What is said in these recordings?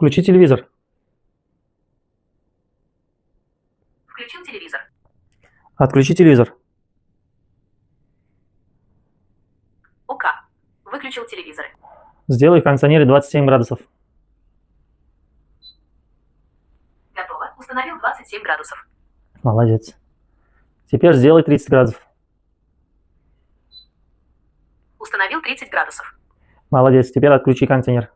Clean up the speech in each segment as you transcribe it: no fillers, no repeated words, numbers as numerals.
Включи телевизор. Включил телевизор. Отключи телевизор. ОК. Выключил телевизор. Сделай в кондиционере 27 градусов. Готово. Установил 27 градусов. Молодец. Теперь сделай 30 градусов. Установил 30 градусов. Молодец. Теперь отключи кондиционер.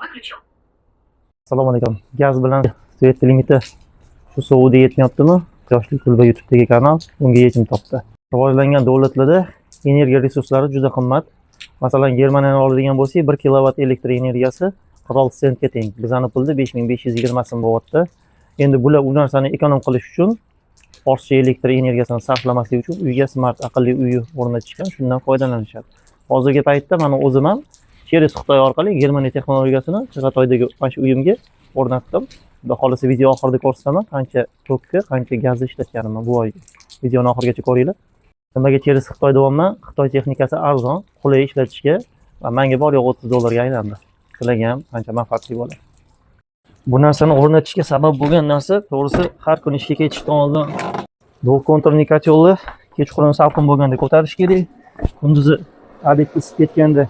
Выключил. Assalomu alaykum. Gaz bilan svet limiti shu sovuqda yetmayaptimi? Quyoshli kulba YouTube'dagi kanal bunga yechim topdi. Rivojlangan davlatlarda energiya resurslari juda qimmat. Masalan, Germaniyani oladigan bo'lsak, 1 kilovat elektr energiyasi 46 sentga teng. Bizani pulda 5520 so'm bo'lyapti. Endi bular u narsani ekonom qilish uchun, ortiqcha elektr energiyasini sarflamaslik uchun uyga smart aqlli uy o'rnatishgan, shundan foydalanishadi. Hozirgi paytda mana o'zim ham через Xitoy orqali Germaniya texnologiyasini Chig'atoydagi mana shu uyimga o'rnatdim. Xudo xolasa video oxirida ko'rsataman, qancha tokki, qancha gazni ishlatganimni bu oyga. Videoni oxirigacha ko'ringlar. Nimaga через Xitoy deyapman? Xitoy texnikasi arzon, qulay ishlatishga va menga bor yo'q 30 dollarga aylandi. Sizlarga ham qancha manfaatli bo'ladi. Bu narsani o'rnatishga sabab bo'lgan narsa, to'g'risi, har kuni ishga ketishdan oldin двухконтурный котелni kechqurun salqin bo'lganda ko'tarish kerak, kunduzi обедda isib ketganda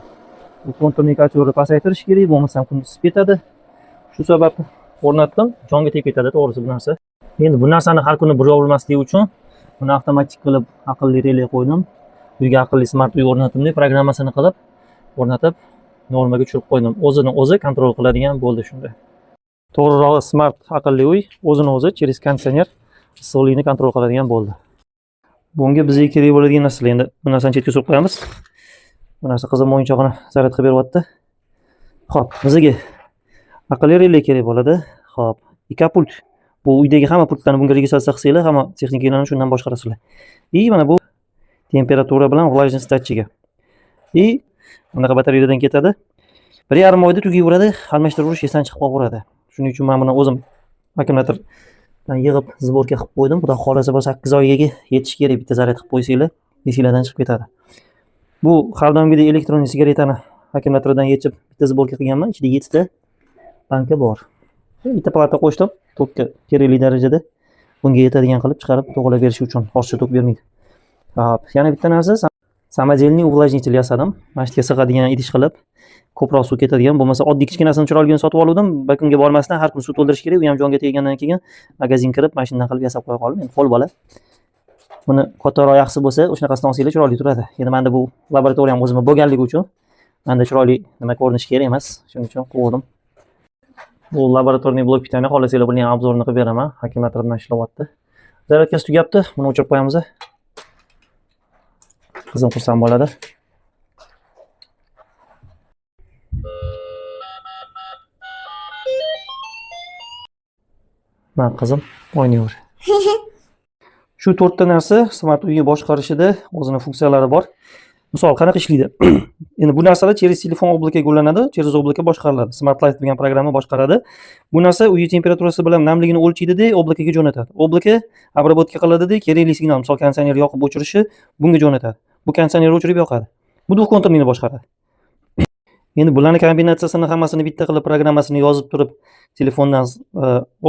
двухконтурный котелni pasaytirish kerak, bo'lmasam kunduz isib ketadi. Shu sababli o'rnatdim, jonga tegib ketadi to'g'risi bu narsa. Endi bu narsani har kuni buravermaslik uchun buni avtomatik qilib aqlli rele qo'ydim. Uyga aqlli smart uy o'rnatdim, programmasini qilib o'rnatib normaga tushirib qo'ydim. O'zini o'zi kontrol qiladigan bo'ldi shunda. To'g'rirog'i smart aqlli uy o'zini o'zi через konditsioner issiqlikni kontrol qiladigan bo'ldi. Bunga bizga kerak bo'ladigan narsalar, endi bu narsani chetga surib qo'yamiz. Bu narsa qizim o'yinchog'ini zaryad qilib beryapti. Xo'p, bizga aqlli rele kerak bo'ladi. Xo'p, IK pult. Bu uydagi hamma pultlarni bunga registratsiya qilsanglar, hamma texnikalarni shundan boshqarasizlar. И mana bu temperatura bilan влажность datchigi. И bunaqa batareyadan ketadi. 1,5 oyda tugayveradi, almashtiraverish esdan chiqib qolaveradi. Shuning uchun men buni o'zim akkumulyatordan yig'ib сборка qilib qo'ydim. Xudo xolasa bir 8 oyga yetishi kerak, bitta zaryad qilib qo'ysanglar, esinglardan chiqib ketadi. Bu har doimgidek elektron sigaretani akkumulyatordan yechib bitta сборка qilganman. Ichida 7 ta banka bor. Bitta plata qo'shdim, tokka kerakli darajada bunga yetadigan qilib chiqarib to'g'rilab berish uchun, ortiqcha tok bermaydi. Hop, yana bitta narsa, самодельный увлажнитель yasadim. Mana shu yerga sig'adigan idish qilib, ko'proq suv ketadigan, bo'lmasa oddiy kichkinasini chiroyligini sotib oluvdim. Bir kunga bormasdan har kun suv to'ldirish kerak, u ham jonga tegandan keyin magazin kirib, mana shundan qilib yasab qo'ya qoldim. Endi qo'l bola. Buni kattaroq yaxshi bo'lsa, o'shanaqasidan olsanglar chiroyli turadi. Endi menda bu laboratoriyam o'zimda bo'lganligi uchun menda chiroyli nima ko'rinishi kerak emas. Shuning uchun qo'ydim. Bu laboratorniy blok pitani xohlasanglar buni ham obzorini qilib beraman. Akkumulyator bilan ishlayapti. Zaryadkasi tugabdi. Buni o'chirib qo'yamiz. Qizim xursand bo'ladi. Men qizim o'ynayver. Shu to'rtta narsa smart uyni boshqarishida o'zini funksiyalari bor. Misol qanaqa ishlaydi? Endi bu narsalar через telefon облако ga ulanadi, через облако boshqariladi. Smart Life degan programma boshqaradi. Bu narsa uy temperaturasi bilan namligini o'lchaydi-da, облако ga jo'natadi. Облако обработка qiladi-da, kerakli signal, misol konditsioner yoqib o'chirishi bunga jo'natadi. Bu konditsioner o'chirib yoqadi. Bu двухконтурный boshqaradi. Endi bularning kombinatsiyasini hammasini bitta qilib programmasini yozib turib telefondan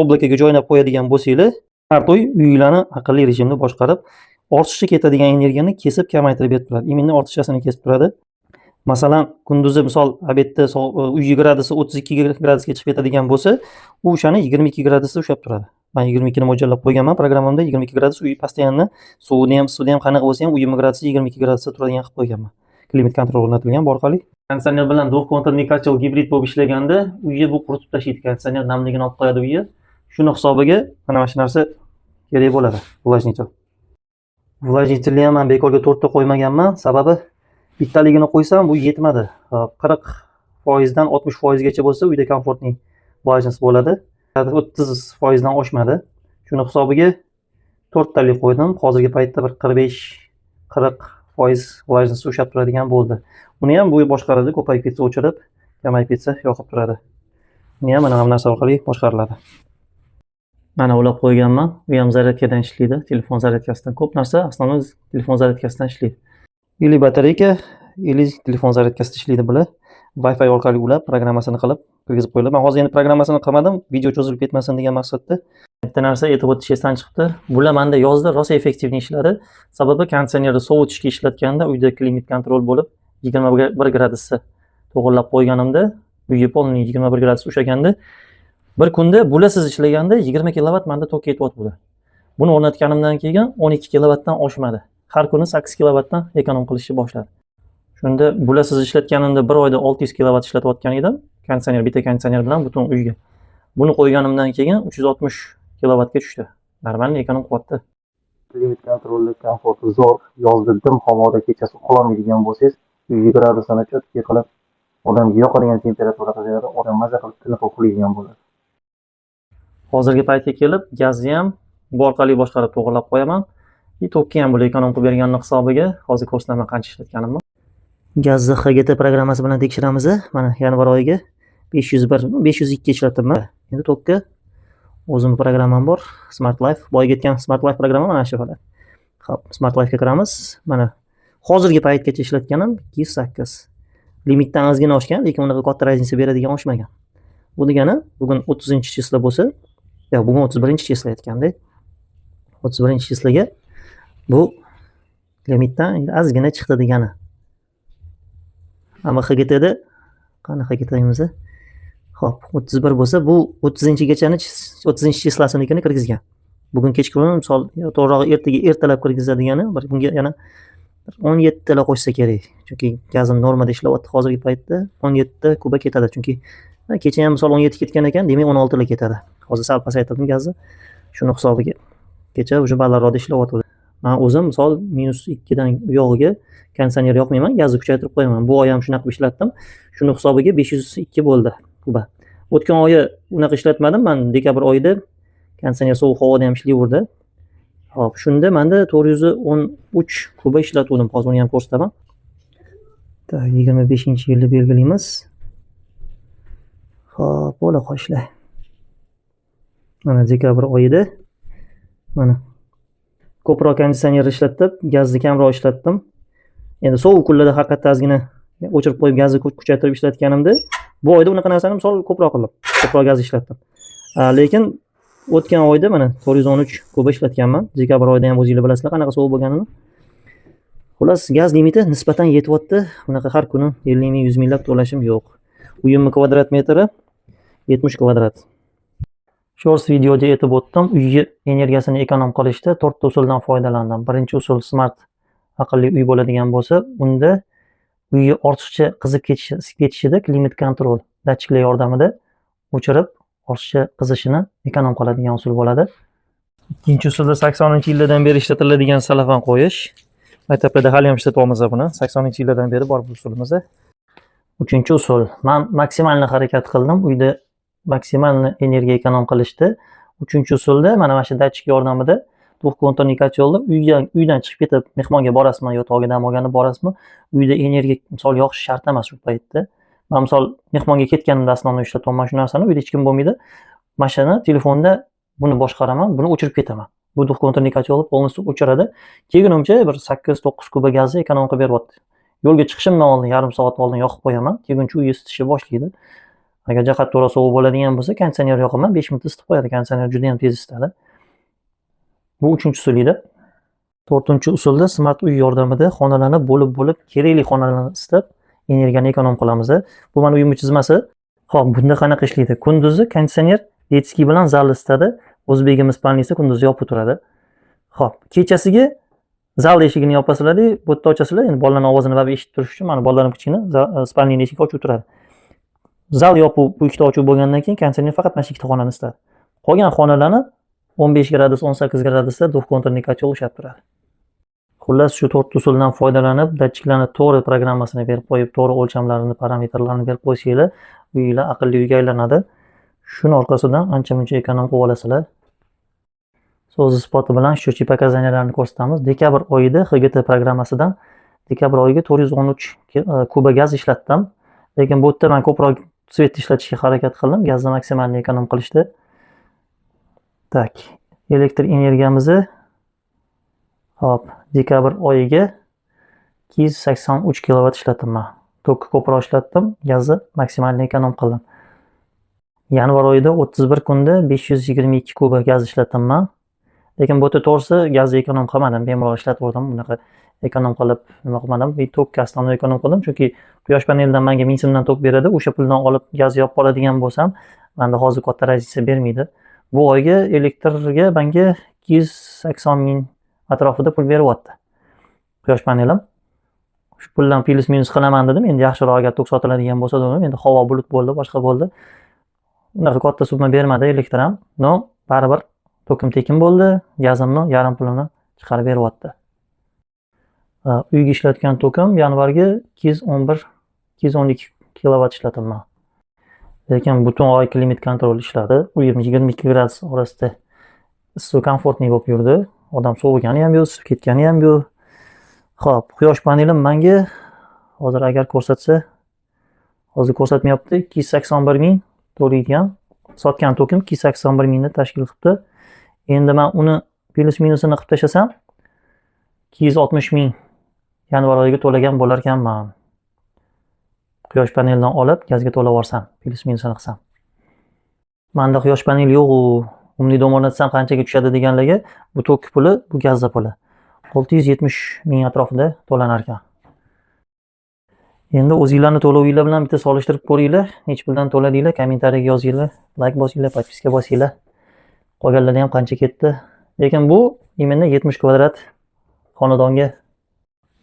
облако ga joylab qo'yadigan bo'lsanglar, smart uy uylarni aqlli rejimda boshqarib, ortiqcha ketadigan energiyani kesib kamaytirib berib turadi. Именно ortiqchasini kesib turadi. Masalan, kunduzi misol обедda uy gradusi 32 gradusga chiqib ketadigan bo'lsa, u o'shani 22 gradusda ushlab turadi. Men 22 ni mo'ljallab qo'yganman programmamda, 22 gradus uy постоянно suvini ham, suvni ham qanaqa bo'lsa ham uyim gradusi 22 gradusda turadigan qilib qo'yganman. Klimat kontrol o'rnatilgan bu orqali. Konditsioner bilan двухконтурный котел gibrid bo'lib ishlaganda uyni bu quritib tashlaydi. Konditsioner namligini olib qo'yadi uyni. Shuni hisobiga mana shu narsa kerak bo'ladi. Увлажнитель. Увлажнитель ni ham men bekorga 4 ta qo'ymaganman. Sababi bittaligini qo'ysam bu yetmadi. 40% dan 60% gacha bo'lsa uyda komfortli влажность bo'ladi. 30% dan oshmadi. Shuni hisobiga 4 talik qo'ydim. Hozirgi paytda bir 45-40% влажность ushlab turadigan bo'ldi. Uni ham bu boshqaradi, ko'payib ketsa o'chirib, kamayib ketsa yoqib turadi. Uni ham mana bu narsa orqali boshqariladi. Mana ulab qo'yganman. U ham zaryadkadan ishlaydi, telefon zaryadkasidan. Ko'p narsa основной telefon zaryadkasidan ishlaydi. Или batareyka, или telefon zaryadkasida ishlaydi bular. Wi-Fi orqali ulab, programmasini qilib kirgizib qo'yiladi. Men hozir endi programmasini qilmadim, video cho'zilib ketmasin degan maqsadda. Bitta narsa aytib o'tish esdan chiqdi. Bular menda yozda rosa эффективный ishladi. Sababi konditsionerni sovutishga ishlatganda uyda климат-контроль bo'lib 21 gradusni to'g'irlab qo'yganimda, uyga полный 21 gradus ushlaganda, bir kunda bularsiz ishlaganda 20 kilovat menda tok ketyapti. Buni o'rnatganimdan keyin 12 kilovatdan oshmadi. Har kuni 8 kilovatdan эконом qilishni boshladi. Shunda bularsiz ishlatganimda bir oyda 600 kilovat ishlatayotgan edim. Konditsioner, bitta konditsioner bilan butun uyga. Buni qo'yganimdan keyin 360 kilovatga tushdi. Нормальный эконом qilyapti. Климат-контроль li komforti zo'r. Yozda dim havoda kechasi uxlolmaydigan bo'lsangiz, uyga gradusini чётко qilib, odamga yoqadigan temperatura qilib beradi, odam maza qilib tiniqib uxlaydigan bo'ladi. Hozirgi paytga kelib gazni ham bu orqali boshqarib to'g'irlab qo'yaman. И tokka ham bular эконом qilib berganini hisobiga hozir ko'rsataman qancha ishlatganimni. Gazni HGT programmasi bilan tekshiramiz. Mana, yanvar oyiga 501, 502 ishlatibman. Endi tokka o'zimni programmam bor, Smart Life. Boyagi aytgan Smart Life programma mana shu bo'ladi. Xo'p, Smart Life'ga kiramiz. Mana, hozirgi paytgacha ishlatganim 208. Limitdan ozgina oshgan, lekin unaqa katta разница beradigan oshmagan. Bu degani bugun 30-число bo'lsa, yo'q, bugun 31-число aytganda. 31-число ga bu limitdan endi ozgina chiqdi degani. Ammo HGTda qani HGTimiz? Xo'p, 31 bo'lsa, bu 30-gachani, 30-число sinikini kirgizgan. Bugun kechqurun, misol, to'g'rirog'i ertaga ertalab kirgizadigani, bir bunga yana bir 17 tala qo'shsa kerak. Chunki gazim normada ishlayapti hozirgi paytda. 17 ta kuba ketadi. Chunki kecha ham misol 17 ketgan ekan, demak 16 la ketadi. Hozir sal pasaytirdim gazni. Shuni hisobiga. Kecha уже balandroqda ishlayotgandi. Man o'zim misol -2 dan u yog'iga konditsioner yoqmayman, gazni kuchaytirib qo'yaman. Bu oy ham shunaqa qilib ishlatdim. Shuni hisobiga 502 bo'ldi kuba. O'tgan oyi unaqa ishlatmadim. Man dekabr oyida konditsioner sovuq havoda ham ishlayverdi. Xo'p, shunda menda 413 kuba ishlatgandim. Hozir uni ham ko'rsataman. Так, 25-yilni belgilaymiz. Xo'p, bo'la qo'shlar. Mana, dekabr oyida mana ko'proq konditsioner ishlatib, gazni kamroq ishlatdim. Endi sovuq kunlarda haqiqatda ozgina o'chirib qo'yib gazni kuchaytirib ishlatganimda, bu oyda unaqa narsani misol ko'proq qildim. Ko'proq gaz ishlatdim. Lekin o'tgan oyda mana 413 kuba ishlatganman. Dekabr oyida ham o'zinglar bilasizlar qanaqa sovuq bo'lganini. Xullas, gaz limiti nisbatan yetyapti. Bunaqa har kuni 50 ming, 100 minglab to'lashim yo'q. Uyimni kvadrat metri 70 kvadrat. Shorts videoda aytib o'tdim, uyga energiyasini эконом qilishda to'rtta usuldan foydalandim. Birinchi usul smart aqlli uy bo'ladigan bo'lsa, unda uyi ortiqcha qizib ketishi, isib ketishida климат-контроль datchiklar yordamida o'chirib, ortiqcha qizishini эконом qiladigan usul bo'ladi. Ikkinchi usulda 80-yillardan beri ishlatiladigan salafan qo'yish. Maktablarda hali ham ishlatyapmiz buni. 80-yillardan beri bor bu usulimiz. Uchinchi usul. Men максимальный harakat qildim uyda максимальный energiya эконом qilishda. Uchinchi usulda mana shu datchik yordamida двухконтурный котел ni uydan chiqib ketib mehmonga borasizmi yo tog'ga dam olgani borasizmi, uyda energiya misol yoqish shart emas shu paytda. Man misol mehmonga ketganimda основной ishlatyapman shu narsani, uyda hech kim bo'lmaydi. Mana shuni telefonda buni boshqaraman, buni o'chirib ketaman. Bu двухконтурный котел ni полностью o'chiradi. Kelgunimcha bir 8-9 kuba gazni эконом qilib beryapti. Yo'lga chiqishimdan oldin yarim soat oldin yoqib qo'yaman. Kelguncha uy isitishni boshlaydi. Agar jihat to'g'ri sovuq bo'ladigan bo'lsa, konditsioner yoqaman, 5 minutda isitib qo'yadi. Konditsioner juda ham tez isitadi. Bu uchinchi usul edi. To'rtinchi usulda smart uy yordamida xonalarni bo'lib-bo'lib kerakli xonalarni isitib, energiyani эконом qilamiz. Bu mani uyimni chizmasi. Xo'p, bunda qanaqa ishlaydi? Kunduzi konditsioner детский bilan zal isitadi. O'zbegimiz спальня si kunduzi yopiq turadi. Xo'p, kechasiga zal eshigini yopasizlar-da, bu yerda ochasizlar. Endi bolalarning ovozini baribir eshitib turish uchun mana bolalarim kichkina, спальня ning eshigi ochiq turadi. Zal yopiq, bu ikkita ochiq bo'lgandan keyin konditsioner faqat mana shu ikkita xonani isitadi. Qolgan xonalarni 15 gradus, 18 gradusda двухконтурный котел ushlab turadi. Xullas, shu to'rtta usuldan foydalanib, datchiklarni to'g'ri programmasini berib qo'yib, to'g'ri o'lchamlarini, parametrlarini berib qo'ysanglar, uyinglar aqlli uyga aylanadi. Shuni orqasidan ancha-muncha эконом qilib olasizlar. So'z isboti bilan счетчик показания larni ko'rsatamiz. Dekabr oyida HGT programmasidan dekabr oyiga 413 kuba gaz ishlatdim. Lekin bu yerda men ko'proq свет ishlatishga harakat qildim, gazni максимальный эконом qilishda. Так, elektr energiyamizni, hop, dekabr oyiga 283 kilovat ishlatibman. Tokki ko'proq ishlatdim, gazni maksimal эконом qildim. Yanvar oyida 31 kunda 522 kuba gaz ishlatdim. Lekin bu yerda, to'g'risi, gazni эконом qilmadim, bemalol ishlataverdim. Bunaqa эконом qilib nima qilmadim. И tokka основной эконом qildim, chunki quyosh panelidan menga 1000 so'mdan tok beradi. O'sha puldan olib gaz yopib oladigan bo'lsam, menda hozir katta разница bermaydi. Bu oyga elektrga menga 280 ming atrofida pul beryapti quyosh panelim. Shu puldan плюс-минус qilaman dedim. Endi yaxshiroq agar tok sotiladigan bo'lsa dedim. Endi havo bulut bo'ldi, boshqa bo'ldi. Unaqa katta summa bermadi elektr ham. Но, baribir tokim tekin bo'ldi, gazimni yarim pulini chiqarib beryapti. Uyga ishlatgan tokim yanvarga 211, 212 kilovat ishlatyapman. Lekin butun oy климат-контроль ishladi. Uyim 22 gradus orasida issiq, комфортный bo'lib yurdi. Odam sovugani ham yo'q, isib ketgani ham yo'q. Xo'p, quyosh panelim menga hozir agar ko'rsatsa, hozir ko'rsatmayapti, 281 ming to'laydigan, sotgan tokim 281 mingni tashkil qilibdi. Endi men uni плюс-минус ini qilib tashlasam, 260 ming yanvar oyiga to'lagan bo'lar ekanman. Quyosh panelidan olib gazga to'lab yuborsam, плюс-минус ini qilsam. Menda quyosh paneli yo'q, u умный дом o'rnatsam qanchaga tushadi deganlarga, bu tok puli, bu gazni puli. 670 ming atrofida to'lanar ekan. Endi o'zinglarni to'lovinglar bilan bitta solishtirib ko'ringlar, necha puldan to'ladinglar, kommentariyaga yozinglar, layk bosinglar, подписка bosinglar. Qolganlarda ham qancha ketdi. Lekin bu именно 70 kvadrat xonadonga.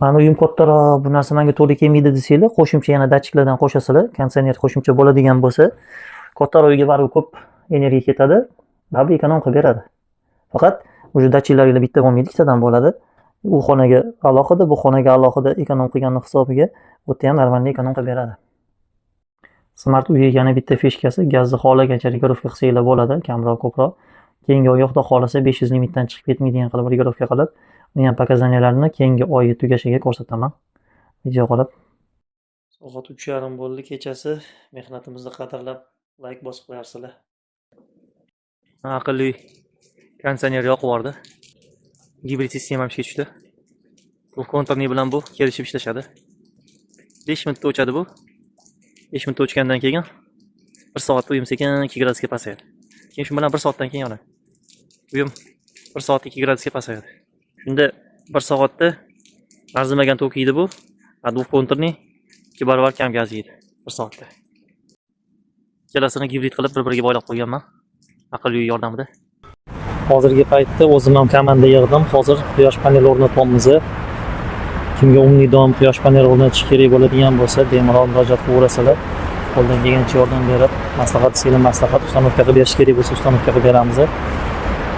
Mani uyim kattaroq, bu narsa menga to'g'ri kelmaydi desanglar, qo'shimcha yana datchiklardan qo'shasizlar, konditsioner qo'shimcha bo'ladigan bo'lsa, kattaroq uyga baribir ko'p energiya ketadi, baribir эконом qilib beradi. Faqat уже datchiklaringlar bitta bo'lmaydi, ikkitadan bo'ladi. U xonaga alohida, bu xonaga alohida эконом qilganni hisobiga bu yerda ham нормальный эконом qilib beradi. Smart uyga yana bitta фишка si, gazni xohlagancha регулировка qilsanglar bo'ladi, kamroq, ko'proq. Keyingi oyga, Xudo xohlasa, 500 limitdan chiqib ketmaydigan qilib регулировка qilib, uni ham показания larini keyingi oy tugashiga ko'rsataman. Video qilib. Soat 3:30 bo'ldi kechasi. Mehnatimizni qadrlab layk bosib qo'yarsizlar. Aqlli konditsioner yoqib yubordi. Gibrid sistema ham ishga tushdi. Bu контурный bilan bu kelishib ishlashadi. 5 minutda o'chadi bu. 5 minutda o'chgandan keyin 1 soatda uyim sekin 2 gradusga pasayadi. Keyin shu bilan 1 soatdan keyin yonadi. Uyim 1 soatda 2 gradusga pasayadi. Shunda 1 soatda arzimagan tok yeydi bu. А двухконтурный 2 barobar kam gaz yeydi 1 soatda. Ikkalasini gibrid qilib bir-biriga bog'lab qo'yganman. Aqlli uy yordamida. Hozirgi paytda o'zim ham komanda yig'dim. Hozir quyosh paneli o'rnatyapmiz. Kimga умный дом, quyosh paneli o'rnatish kerak bo'ladigan bo'lsa, bemalol murojaat qilaverasizlar. Qo'ldan kelgancha yordam berib, maslahat desanglar maslahat, установка qilib berish kerak bo'lsa, установка qilib beramiz.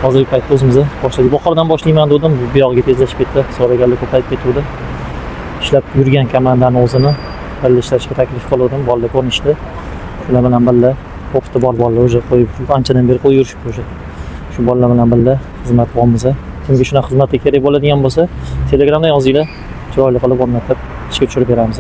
Hozirgi paytda o'zimiz boshladik. Buxorodan boshlayman dedim, bu yog'iga tezlashib ketdi. So'raganlar ko'payib ketuvdi. Ishlab yurgan komandani o'zini birga ishlashga taklif qiluvdim. Bolalar ko'rinishdi. Shular bilan birga опыт i bor bolalar уже qo'yib, anchadan beri qo'yib yurishibdi уже. Shu bolalar bilan birga xizmat qilyapmiz. Kimga shunaqa xizmatga kerak bo'ladigan bo'lsa, Telegramda yozinglar. Chiroyli qilib o'rnatib, ishga tushirib beramiz.